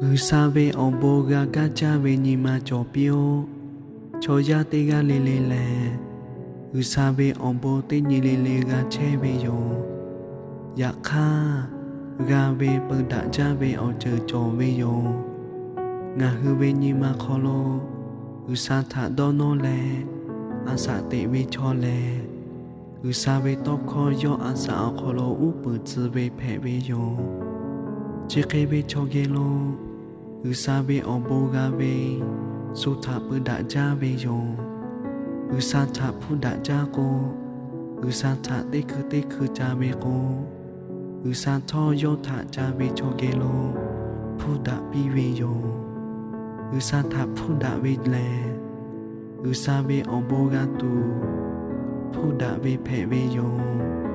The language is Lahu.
G'uiˬsha ve awˬ bon g'a gaˇ jaˇ ve nyi ma cawˬ piˇ-oˆ. Chaw yaˇ teˇ g'aˇ le le lehˬ, G'uiˬsha ve awˬ bon teˇ nyi le le g'a chehˇ ve yoˬ. Yaꞈ hk'aˇ, g'a ve peu daꞈ jaˇ ve awˬ ceuˬ cawˬ ve yoˬ. Ngaˬ hui ve nyi ma hk'aw lo G'uiˬsha htaꞈ dawˇ nawˇ leh a shaꞈ teꞈ ve chaw lehˬ, G'uiˬsha ve tawˇ hkawˇ yawˇ a shaꞈ awˬ hk'aw lo uˉ peunˍ tcuh ve hpehꞈ ve yoˬ. Chi hk'e ve chaw geh lo G'uiˬsha ve awˬ bon g'a ve shu htaꞈ peu daꞈ jaˇ ve yoˬ. G'uiˬsha htaꞈ hpuˇ daꞈ jaˇ k'o, G'uiˬsha htaꞈ teˇ hkui teˇ hkui ca ve k'o, G'uiˬsha htawˇ yawˇ htaꞈ ca ve chaw geh lo hpuˇ daꞈ piˇ ve yoˬ. G'uiˬsha htaꞈ hpuˇ daꞈ ve lehˬ, G'uiˬsha ve awˬ bon g'a tuˬ hpuˇ daꞈ ve hpehꞈ ve yoˬ.